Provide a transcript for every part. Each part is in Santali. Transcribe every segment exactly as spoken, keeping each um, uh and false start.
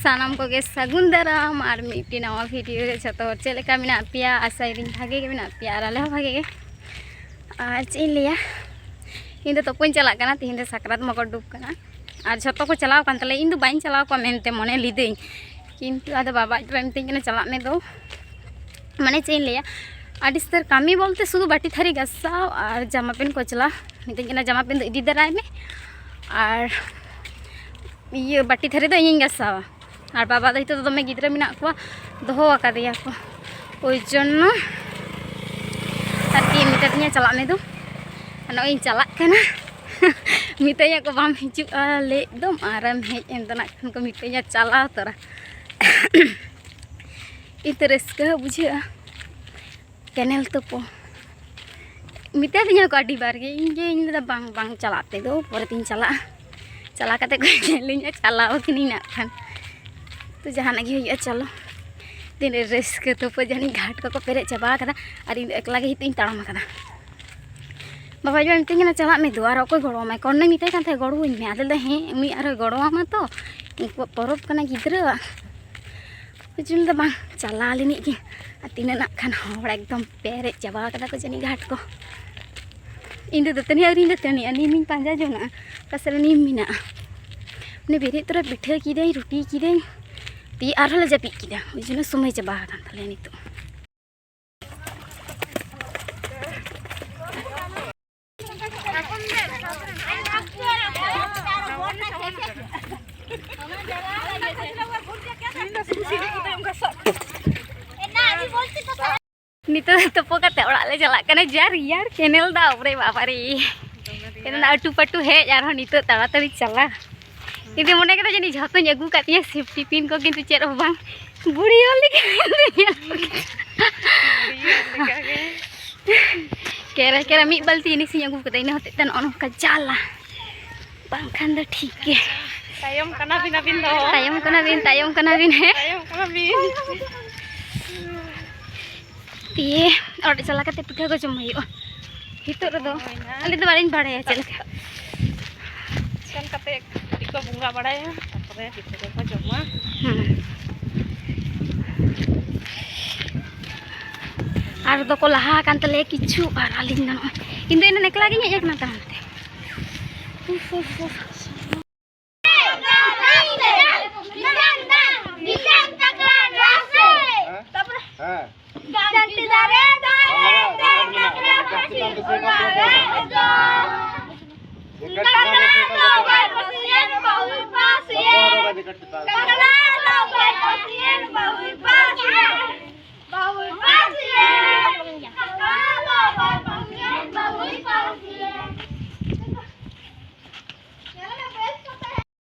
ᱥᱟᱱᱟᱢ ᱠᱚᱜᱮ ᱥᱟᱹᱜᱩᱱ ᱫᱟᱨᱟᱢ ᱟᱨ ᱢᱤᱫᱴᱤᱡ ᱱᱟᱣᱟ ᱵᱷᱤᱰᱤᱭᱳ ᱨᱮ᱾ ᱡᱷᱚᱛᱚ ᱦᱚᱲ ᱪᱮᱫ ᱞᱮᱠᱟ ᱢᱮᱱᱟᱜ ᱯᱮᱭᱟ? ᱟᱥᱟᱭᱮᱫᱟᱹᱧ ᱵᱷᱟᱜᱮ ᱜᱮ ᱢᱮᱱᱟᱜ ᱯᱮᱭᱟ ᱟᱨ ᱟᱞᱮ ᱦᱚᱸ ᱵᱷᱟᱜᱮ ᱜᱮ᱾ ᱟᱨ ᱪᱮᱫ ᱤᱧ ᱞᱟᱹᱭᱟ, ᱤᱧ ᱫᱚ ᱛᱩᱯᱩᱧ ᱪᱟᱞᱟᱜ ᱠᱟᱱᱟ, ᱛᱤᱦᱤᱧ ᱫᱚ ᱥᱟᱠᱨᱟᱛ ᱢᱚᱠᱚᱨ ᱰᱩᱵ ᱠᱟᱱᱟ᱾ ᱟᱨ ᱡᱷᱚᱛᱚ ᱠᱚ ᱪᱟᱞᱟᱣ ᱟᱠᱟᱱ ᱛᱟᱞᱮᱭᱟ, ᱤᱧ ᱫᱚ ᱵᱟᱹᱧ ᱪᱟᱞᱟᱣ ᱠᱚᱜᱼᱟ ᱢᱮᱱᱛᱮ ᱢᱚᱱᱮ ᱞᱤᱫᱟᱹᱧ, ᱠᱤᱱᱛᱩ ᱟᱫᱚ ᱵᱟᱵᱟ ᱟᱡ ᱵᱟᱵᱟᱭ ᱢᱤᱛᱟᱹᱧ ᱠᱟᱱᱟ ᱪᱟᱞᱟᱜ ᱢᱮ ᱫᱩ᱾ ᱢᱟᱱᱮ ᱪᱮᱫ ᱤᱧ ᱞᱟᱹᱭᱟ, ᱟᱹᱰᱤ ᱩᱥᱛᱟᱹᱨ ᱠᱟᱹᱢᱤ ᱵᱚᱞᱛᱮ ᱥᱩᱫᱷᱩ ᱵᱟᱹᱴᱤ ᱛᱷᱟᱹᱨᱤ ᱜᱟᱥᱟᱣ ᱟᱨ ᱡᱟᱢᱟ ᱯᱮᱱᱴ ᱠᱚᱪᱞᱟ᱾ ᱢᱤᱛᱟᱹᱧ ᱠᱟᱱᱟ ᱡᱟᱢᱟ ᱯᱮᱱᱴ ᱫᱚ ᱤᱫᱤ ᱫᱟᱨᱟᱭ ᱢᱮ ᱟᱨ ᱤᱭᱟᱹ ᱵᱟᱹᱴᱤ ᱛᱷᱟᱹᱨᱤ ᱫᱚ ᱤᱧᱤᱧ ᱜᱟᱥᱟᱣᱟ᱾ ᱟᱨ ᱵᱟᱵᱟ ᱫᱚ ᱱᱤᱛᱚᱜ ᱫᱚ ᱫᱚᱢᱮ ᱜᱤᱫᱽᱨᱟᱹ ᱢᱮᱱᱟᱜ ᱠᱚᱣᱟ, ᱫᱚᱦᱚ ᱟᱠᱟᱫᱮᱭᱟ ᱠᱚ, ᱳᱭ ᱡᱚᱱᱱᱚ ᱟᱨᱠᱤ ᱢᱮᱛᱟᱫᱤᱧᱟ ᱪᱟᱞᱟᱜ ᱢᱮ ᱫᱩ᱾ ᱟᱨ ᱱᱚᱜᱼᱚᱭ ᱤᱧ ᱪᱟᱞᱟᱜ ᱠᱟᱱᱟ᱾ ᱢᱤᱛᱟᱹᱧᱟ ᱠᱚ ᱵᱟᱢ ᱦᱤᱡᱩᱜᱼᱟ ᱞᱟᱹᱭᱮᱫ ᱫᱚᱢ ᱟᱨᱮᱢ ᱦᱮᱡ ᱮᱱ ᱫᱚ ᱱᱟᱜ ᱠᱷᱟᱱ ᱠᱚ ᱢᱤᱛᱟᱹᱧᱟ ᱪᱟᱞᱟᱣ ᱛᱚᱨᱟ᱾ ᱤᱧ ᱛᱚ ᱨᱟᱹᱥᱠᱟᱹ ᱦᱚᱸ ᱵᱩᱡᱷᱟᱹᱜᱼᱟ᱾ ᱠᱮᱱᱮᱞ ᱛᱩᱯᱩ ᱢᱮᱛᱟᱫᱤᱧᱟ ᱠᱚ ᱟᱹᱰᱤ ᱵᱟᱨ ᱜᱮ, ᱤᱧ ᱜᱮ ᱤᱧ ᱞᱟᱹᱭᱫᱟ ᱵᱟᱝ ᱵᱟᱝ ᱪᱟᱞᱟᱜ ᱛᱮᱫᱚ ᱯᱚᱨᱮᱛᱤᱧ ᱪᱟᱞᱟᱜᱼᱟ᱾ ᱪᱟᱞᱟᱣ ᱠᱟᱛᱮ ᱠᱚ ᱧᱮᱞᱤᱧᱟ ᱪᱟᱞᱟᱣ ᱠᱟᱹᱱᱟᱹᱧ ᱱᱟᱜ ᱠᱷᱟᱱ᱾ ᱛᱚ ᱡᱟᱦᱟᱱᱟᱜ ᱜᱮ ᱦᱩᱭᱩᱜᱼᱟ, ᱪᱚᱞᱚ᱾ ᱛᱤᱱᱟᱹᱜ ᱨᱟᱹᱥᱠᱟᱹ ᱛᱩᱯᱩ ᱡᱟᱹᱱᱤᱡ ᱜᱷᱟᱴ ᱠᱚᱠᱚ ᱯᱮᱨᱮᱡ ᱪᱟᱵᱟ ᱟᱠᱟᱫᱟ ᱟᱨ ᱤᱧ ᱫᱚ ᱮᱠᱞᱟ ᱜᱮ ᱦᱤᱛᱚᱜ ᱤᱧ ᱛᱟᱲᱟᱢ ᱟᱠᱟᱫᱟ᱾ ᱵᱟᱵᱟ ᱟᱡ ᱵᱟᱵᱟᱭ ᱢᱤᱛᱟᱹᱧ ᱠᱟᱱᱟ ᱪᱟᱞᱟᱜ ᱢᱮ ᱫᱩ, ᱟᱨ ᱚᱠᱚᱭ ᱜᱚᱲᱚ ᱟᱢᱟᱭ? ᱠᱚᱨᱱᱚᱭ ᱢᱮᱛᱟᱭ ᱠᱟᱱ ᱛᱟᱦᱮᱸᱫ ᱜᱚᱲᱚᱣᱟᱹᱧ ᱢᱮ, ᱟᱫᱚ ᱞᱟᱹᱭᱫᱟ ᱦᱮᱸ ᱩᱱᱤ ᱟᱨᱦᱚᱸᱭ ᱜᱚᱲᱚ ᱟᱢᱟ ᱛᱚ, ᱩᱱᱠᱩᱣᱟᱜ ᱯᱚᱨᱚᱵᱽ ᱠᱟᱱᱟ ᱜᱤᱫᱽᱨᱟᱹᱣᱟᱜ᱾ ᱵᱩᱡᱷᱟᱹᱣ ᱫᱟ ᱵᱟᱝ ᱪᱟᱞᱟᱣ ᱞᱮᱱᱤᱡ ᱜᱮ᱾ ᱟᱨ ᱛᱤᱱᱟᱹᱜ ᱱᱟᱜ ᱠᱷᱟᱱ ᱦᱚᱲ ᱮᱠᱫᱚᱢ ᱯᱮᱨᱮᱡ ᱪᱟᱵᱟ ᱠᱟᱫᱟ ᱠᱚ ᱡᱟᱹᱱᱤᱡ ᱜᱷᱟᱴ ᱠᱚ᱾ ᱤᱧ ᱫᱚ ᱫᱟᱹᱛᱟᱹᱱᱤ ᱟᱹᱣᱨᱤᱧ ᱫᱟᱹᱛᱟᱹᱱᱤᱜᱼᱟ, ᱱᱤᱢᱤᱧ ᱯᱟᱸᱡᱟ ᱡᱚᱱᱟᱜᱼᱟ ᱚᱠᱟ ᱥᱮᱫ ᱨᱮ ᱱᱤᱢ ᱢᱮᱱᱟᱜᱼᱟ᱾ ᱩᱱᱤ ᱵᱮᱨᱮᱫ ᱛᱚᱨᱟ ᱯᱤᱴᱷᱟᱹ ᱠᱤᱫᱟᱹᱧ, ᱨᱩᱴᱤ ᱠᱤᱫᱟᱹᱧ, ᱛᱤ ᱟᱨᱦᱚᱸ ᱞᱮ ᱡᱟᱹᱯᱤᱫ ᱠᱮᱫᱟ, ᱳᱭ ᱡᱚᱱᱱᱚ ᱥᱚᱢᱚᱭ ᱪᱟᱵᱟ ᱟᱠᱟᱱ ᱛᱟᱞᱮᱭᱟ ᱱᱤᱛᱚᱜ᱾ ᱱᱤᱛᱚᱜ ᱫᱚ ᱛᱩᱯᱩ ᱠᱟᱛᱮ ᱚᱲᱟᱜ ᱞᱮ ᱪᱟᱞᱟᱜ ᱠᱟᱱᱟ, ᱡᱟ ᱨᱮᱭᱟᱲ ᱠᱮᱱᱮᱞ ᱫᱟᱜ, ᱵᱟᱵᱟᱨᱮ ᱵᱟᱵᱟᱨᱮ᱾ ᱠᱮᱱᱮᱞ ᱫᱟᱜ ᱟᱹᱴᱩ ᱯᱟᱹᱴᱩ ᱦᱮᱡ, ᱟᱨᱦᱚᱸ ᱱᱤᱛᱚᱜ ᱛᱟᱲᱟᱛᱟᱲᱤ ᱪᱟᱞᱟᱜ᱾ ᱤᱧ ᱫᱚ ᱢᱚᱱᱮ ᱠᱮᱫᱟ ᱡᱟᱹᱱᱤᱡ ᱡᱷᱚᱛᱚᱧ ᱟᱹᱜᱩ ᱠᱟᱜ ᱛᱤᱧᱟᱹ, ᱥᱮᱯᱴᱤ ᱯᱤᱱ ᱠᱚ, ᱠᱤᱱᱛᱩ ᱪᱮᱫ ᱦᱚᱸ ᱵᱟᱝ᱾ ᱵᱩᱲᱦᱤ ᱦᱚᱲ ᱞᱮᱠᱟ ᱧᱮᱞᱚᱜ ᱠᱟᱱᱟ᱾ ᱠᱮᱨᱟ ᱠᱮᱨᱟ ᱢᱤᱫ ᱵᱟᱹᱞᱛᱤ ᱡᱤᱱᱤᱥᱤᱧ ᱟᱹᱜᱩ ᱠᱟᱫᱟ, ᱤᱱᱟᱹ ᱦᱚᱛᱮᱡ ᱛᱮ ᱱᱚᱜᱼᱚ ᱱᱚᱝᱠᱟ ᱡᱟᱞᱟ, ᱵᱟᱝᱠᱷᱟᱱ ᱫᱚ ᱴᱷᱤᱠ ᱜᱮ᱾ ᱛᱟᱭᱚᱢ ᱠᱟᱱᱟ ᱵᱤᱱ ᱟᱹᱵᱤᱱ ᱫᱚ᱾ ᱛᱟᱭᱚᱢ ᱠᱟᱱᱟ ᱵᱤᱱ, ᱛᱟᱭᱚᱢ ᱠᱟᱱᱟ ᱵᱤᱱ, ᱦᱮᱸ? ᱛᱟᱭᱚᱢ ᱠᱟᱱᱟ ᱵᱤᱱ᱾ ᱫᱤᱭᱮ ᱚᱲᱟᱜ ᱪᱟᱞᱟᱣ ᱠᱟᱛᱮ ᱯᱤᱴᱷᱟᱹ ᱠᱚ ᱡᱚᱢ ᱦᱩᱭᱩᱜᱼᱟ᱾ ᱱᱤᱛᱚᱜ ᱨᱮᱫᱚ ᱦᱩᱭᱱᱟ᱾ ᱟᱞᱮ ᱫᱚ ᱵᱟᱞᱤᱧ ᱵᱟᱲᱟᱭᱟ ᱪᱮᱫ ᱞᱮᱠᱟ᱾ ᱥᱮᱱ ᱠᱟᱛᱮ ᱠᱟᱹᱴᱤᱡ ᱠᱚ ᱵᱚᱸᱜᱟ ᱵᱟᱲᱟᱭᱟ, ᱛᱟᱨᱯᱚᱨ ᱯᱤᱴᱷᱟᱹ ᱠᱚᱠᱚ ᱡᱚᱢᱟ᱾ ᱦᱮᱸ᱾ ᱟᱨ ᱫᱚᱠᱚ ᱞᱟᱦᱟ ᱟᱠᱟᱱ ᱛᱟᱞᱮᱭᱟ ᱠᱤᱪᱷᱩ, ᱟᱨ ᱟᱹᱞᱤᱧ ᱫᱚ ᱱᱚᱜᱼᱚᱭ, ᱤᱧ ᱫᱚ ᱮᱱᱟᱱ ᱮᱠᱞᱟ ᱜᱤᱧ ᱦᱮᱡ ᱟᱠᱟᱱᱟ ᱛᱟᱲᱟᱢ ᱛᱮ᱾ ᱩᱯᱷ, ᱩᱯᱷ, ᱩᱯᱷ᱾ ᱦᱮᱸ᱾ ᱡᱟᱹᱱᱛᱤ ᱫᱟᱨᱮ ᱫᱚ ᱮᱱᱛᱮ ᱠᱟᱠᱲᱟ ᱯᱟᱹᱥᱤ ᱚᱱᱟ ᱨᱮ ᱚᱡᱚᱜ᱾ ᱠᱟᱠᱲᱟ ᱫᱚ ᱵᱟᱭ ᱯᱟᱹᱥᱤᱭᱮᱱ ᱵᱟᱹᱦᱩᱭ ᱯᱟᱹᱥᱤᱭᱮᱱ᱾ ᱠᱟᱠᱲᱟ ᱫᱚ ᱵᱟᱭ ᱯᱟᱹᱥᱤᱭᱮᱱ ᱵᱟᱹᱦᱩᱭ ᱯᱟᱹᱥᱤᱭᱮᱱ᱾ ᱵᱟᱹᱦᱩᱭ ᱯᱟᱹᱥᱤᱭᱮᱱ᱾ ᱠᱟᱠᱲᱟ ᱫᱚ ᱵᱟᱭ ᱯᱟᱹᱥᱤᱭᱮᱱ ᱵᱟᱹᱦᱩᱭ ᱯᱟᱹᱥᱤᱭᱮᱱ᱾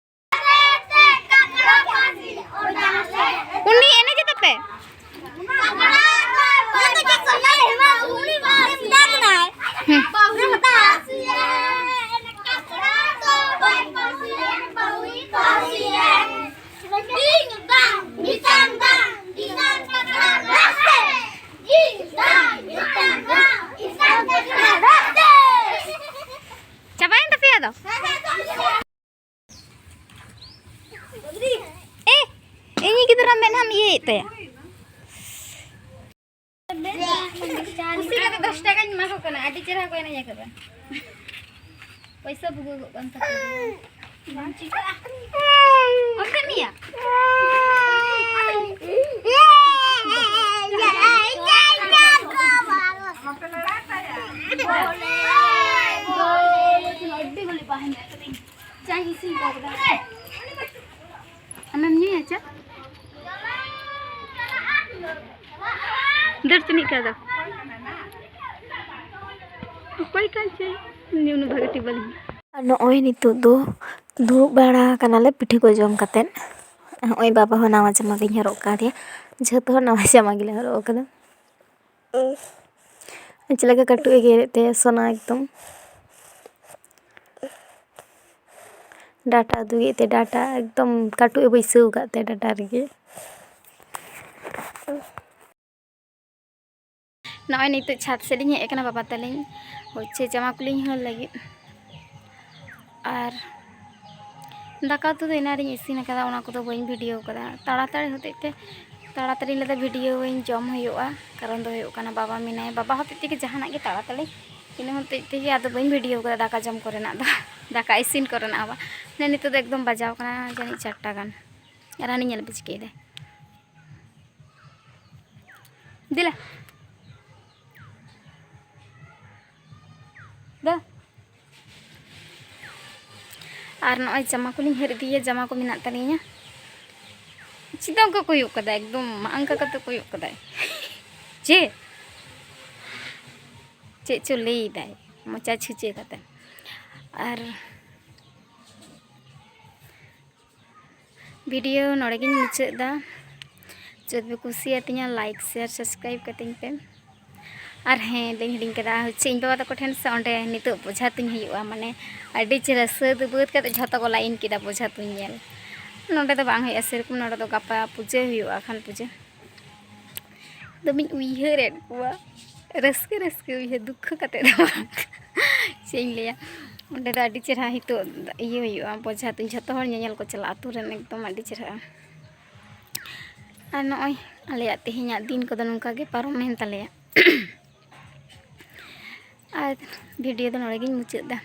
ᱩᱱᱤ ᱮᱱᱮᱡ ᱮᱫᱟ ᱯᱮ? ᱦᱮᱸ᱾ ᱪᱟᱵᱟᱭᱮᱱ ᱛᱟᱯᱮᱭᱟ ᱟᱫᱚ? ᱮ, ᱤᱧᱤᱡ ᱜᱤᱫᱽᱨᱟᱹ ᱢᱮᱫᱦᱟᱢ ᱤᱭᱟᱹᱭᱮᱫ ᱛᱟᱭᱟ᱾ ᱠᱩᱥᱤ ᱠᱟᱛᱮ ᱫᱚᱥ ᱴᱟᱠᱟᱧ ᱮᱢᱟ ᱠᱚ ᱠᱟᱱᱟ, ᱟᱹᱰᱤ ᱪᱮᱦᱨᱟ ᱠᱚ ᱮᱱᱮᱡ ᱟᱠᱟᱫᱟ᱾ ᱯᱚᱭᱥᱟ ᱵᱷᱩᱜᱟᱹᱜᱚᱜ ᱠᱟᱱ ᱛᱟᱠᱚᱣᱟ᱾ ᱵᱟᱝ ᱪᱤᱠᱟᱹᱜᱼᱟ᱾ ᱚᱱᱛᱮ ᱢᱮᱭᱟ᱾ ᱟᱹᱰᱤ ᱜᱷᱟᱹᱲᱤᱡ ᱵᱟᱦᱟᱧ ᱟᱹᱠᱷᱨᱤᱧ᱾ ᱪᱟᱧ ᱤᱥᱤᱱ ᱠᱟᱫᱟ᱾ ᱟᱢᱮᱢ ᱧᱩᱭᱟ ᱪᱟ? ᱫᱟᱹᱲ ᱛᱟᱹᱱᱤᱡ ᱠᱟᱫᱟ᱾ ᱚᱠᱚᱭ ᱠᱟᱱ ᱪᱚᱭ? ᱩᱱᱤ ᱩᱱᱟᱹᱜ ᱵᱷᱟᱜᱮ ᱴᱷᱤᱠ ᱵᱟᱹᱞᱤᱧ ᱟᱨ ᱱᱚᱜᱼᱚᱭ ᱱᱤᱛᱚᱜ ᱫᱚ ᱫᱩᱲᱩᱵ ᱵᱟᱲᱟ ᱠᱟᱱᱟᱞᱮ ᱯᱤᱴᱷᱟᱹ ᱠᱚ ᱡᱚᱢ ᱠᱟᱛᱮᱫ᱾ ᱱᱚᱜᱼᱚᱭ ᱵᱟᱵᱟ ᱦᱚᱸ ᱱᱟᱣᱟ ᱡᱟᱢᱟ ᱜᱤᱧ ᱦᱚᱨᱚᱜ ᱠᱟᱫᱮᱭᱟ, ᱡᱷᱚᱛᱚ ᱦᱚᱲ ᱱᱟᱣᱟ ᱡᱟᱢᱟ ᱜᱮᱞᱮ ᱦᱚᱨᱚᱜ ᱠᱟᱫᱟ᱾ ᱪᱮᱫ ᱞᱮᱠᱟ ᱠᱟᱹᱴᱩᱵ ᱮ ᱜᱮᱨᱮᱫ ᱛᱟᱭᱟ ᱥᱚᱱᱟ ᱮᱠᱫᱚᱢ᱾ ᱰᱟᱴᱟ ᱩᱫᱩᱜᱮᱫ ᱛᱮ ᱰᱟᱴᱟ ᱮᱠᱫᱚᱢ ᱠᱟᱹᱴᱩᱵ ᱮ ᱵᱟᱹᱭᱥᱟᱹᱣ ᱟᱠᱟᱫ ᱛᱟᱭᱟ ᱰᱟᱴᱟ ᱨᱮᱜᱮ᱾ ᱱᱚᱜᱼᱚᱭ ᱱᱤᱛᱚᱜ ᱪᱷᱟᱫᱽ ᱥᱮᱫ ᱞᱤᱧ ᱦᱮᱡ ᱟᱠᱟᱱᱟ ᱵᱟᱵᱟ ᱛᱟᱹᱞᱤᱧ ᱦᱚᱪᱪᱷᱮ ᱡᱟᱢᱟ ᱠᱚᱞᱤᱧ ᱦᱟᱹᱨ ᱞᱟᱹᱜᱤᱫ᱾ ᱟᱨ ᱫᱟᱠᱟ ᱩᱛᱩ ᱫᱚ ᱮᱱᱟᱝ ᱨᱤᱧ ᱤᱥᱤᱱ ᱟᱠᱟᱫᱟ, ᱚᱱᱟ ᱠᱚᱫᱚ ᱵᱟᱹᱧ video ᱟᱠᱟᱫᱟ᱾ ᱛᱟᱲᱟᱛᱟᱲᱤ ᱦᱚᱛᱮᱡ ᱛᱮ, ᱛᱟᱲᱟᱛᱟᱲᱤ ᱞᱟᱹᱭᱫᱟ video ᱟᱹᱧ, ᱡᱚᱢ ᱦᱩᱭᱩᱜᱼᱟ᱾ ᱠᱟᱨᱚᱱ ᱫᱚ ᱦᱩᱭᱩᱜ ᱠᱟᱱᱟ, ᱵᱟᱵᱟ ᱢᱮᱱᱟᱭᱟ, ᱵᱟᱵᱟ ᱦᱚᱛᱮᱡ ᱛᱮᱜᱮ ᱡᱟᱦᱟᱱᱟᱜ ᱜᱮ ᱛᱟᱲᱟᱛᱟᱲᱤ, ᱤᱱᱟᱹ ᱦᱚᱛᱮᱡ ᱛᱮᱜᱮ ᱟᱫᱚ ᱵᱟᱹᱧ video ᱟᱠᱟᱫᱟ ᱫᱟᱠᱟ ᱡᱚᱢ ᱠᱚᱨᱮᱱᱟᱜ ᱫᱚ᱾ ᱫᱟᱠᱟ ᱤᱥᱤᱱ ᱠᱚᱨᱮᱱᱟᱜ ᱦᱚᱸ ᱵᱟᱝ᱾ ᱢᱟᱱᱮ ᱱᱤᱛᱚᱜ ᱫᱚ ᱮᱠᱫᱚᱢ ᱵᱟᱡᱟᱣ ᱠᱟᱱᱟ ᱡᱟᱹᱱᱤᱡ ᱪᱟᱨᱴᱟ ᱜᱟᱱ᱾ ᱨᱟᱱᱤ ᱧᱮᱞ ᱯᱮ ᱪᱤᱠᱟᱹᱭᱮᱫᱟᱭ᱾ ᱫᱮᱞᱟ᱾ ᱫᱚ᱾ ᱟᱨ ᱱᱚᱜᱼᱚᱭ ᱡᱟᱢᱟ ᱠᱚᱞᱤᱧ ᱦᱟᱹᱨ ᱤᱫᱤᱭᱟ, ᱡᱟᱢᱟ ᱠᱚ ᱢᱮᱱᱟᱜ ᱛᱟᱹᱞᱤᱧᱟ᱾ ᱪᱮᱫᱟᱜ ᱚᱱᱠᱟ ᱠᱚᱭᱚᱜ ᱠᱟᱫᱟᱭ? ᱮᱠᱫᱚᱢ ᱢᱟ ᱚᱱᱠᱟ ᱠᱟᱛᱮ ᱠᱚᱭᱚᱜ ᱠᱟᱫᱟᱭ᱾ ᱪᱮᱫ? ᱪᱮᱫ ᱪᱚ ᱞᱟᱹᱭᱫᱟᱭ, ᱢᱚᱪᱟ ᱪᱷᱩᱸᱪᱟᱹ ᱠᱟᱛᱮ᱾ ᱟᱨ video ᱱᱚᱰᱮ ᱜᱤᱧ ᱢᱩᱪᱟᱹᱫ ᱮᱫᱟ᱾ ᱡᱩᱫᱤ ᱯᱮ ᱠᱩᱥᱤᱭᱟᱛᱤᱧᱟ, like, share, subscribe ᱠᱟᱹᱛᱤᱧ ᱯᱮ᱾ ᱟᱨ ᱦᱮᱸ, ᱵᱟᱹᱧ ᱦᱤᱲᱤᱧ ᱠᱟᱫᱟ, ᱦᱚᱪᱪᱷᱮ ᱤᱧ ᱵᱟᱵᱟ ᱛᱟᱠᱚ ᱴᱷᱮᱱ ᱥᱮ ᱚᱸᱰᱮ ᱱᱤᱛᱚᱜ ᱵᱚᱡᱷᱟ ᱛᱩᱧ ᱦᱩᱭᱩᱜᱼᱟ᱾ ᱢᱟᱱᱮ ᱟᱹᱰᱤ ᱪᱮᱦᱨᱟ ᱥᱟᱹᱛ ᱵᱟᱹᱫ ᱠᱟᱛᱮ ᱡᱷᱚᱛᱚ ᱠᱚ line ᱠᱮᱫᱟ ᱵᱚᱡᱷᱟ ᱛᱩᱧ ᱧᱮᱞ᱾ ᱱᱚᱰᱮ ᱫᱚ ᱵᱟᱝ ᱦᱩᱭᱩᱜᱼᱟ ᱥᱮᱨᱚᱠᱚᱢ, ᱱᱚᱰᱮ ᱫᱚ ᱜᱟᱯᱟ ᱯᱩᱡᱟᱹ ᱦᱩᱭᱩᱜᱼᱟ, ᱟᱠᱷᱟᱱ ᱯᱩᱡᱟᱹ᱾ ᱫᱚᱢᱮᱧ ᱩᱭᱦᱟᱹᱨᱮᱫ ᱠᱚᱣᱟ, ᱨᱟᱹᱥᱠᱟᱹ ᱨᱟᱹᱥᱠᱟᱹ ᱩᱭᱦᱟᱹᱨ, ᱫᱩᱠᱠᱷᱚ ᱠᱟᱛᱮ ᱫᱚ ᱵᱟᱝ᱾ ᱪᱮᱫ ᱤᱧ ᱞᱟᱹᱭᱟ, ᱚᱸᱰᱮ ᱫᱚ ᱟᱹᱰᱤ ᱪᱮᱦᱨᱟ ᱱᱤᱛᱚᱜ ᱤᱭᱟᱹ ᱦᱩᱭᱩᱜᱼᱟ, ᱵᱚᱡᱷᱟ ᱛᱩᱧ, ᱡᱷᱚᱛᱚ ᱦᱚᱲ ᱧᱮᱧᱮᱞ ᱠᱚ ᱪᱟᱞᱟᱜᱼᱟ ᱟᱹᱛᱩ ᱨᱮᱱ, ᱮᱠᱫᱚᱢ ᱟᱹᱰᱤ ᱪᱮᱦᱨᱟ᱾ ᱟᱨ ᱱᱚᱜᱼᱚᱭ ᱟᱞᱮᱭᱟᱜ ᱛᱮᱦᱮᱧᱟᱜ ᱫᱤᱱ ᱠᱚᱫᱚ ᱱᱚᱝᱠᱟ ᱜᱮ ᱯᱟᱨᱚᱢᱮᱱ ᱛᱟᱞᱮᱭᱟ᱾ ᱟᱨ video ᱫᱚ ᱱᱚᱰᱮ ᱜᱤᱧ ᱢᱩᱪᱟᱹᱫ ᱮᱫᱟ᱾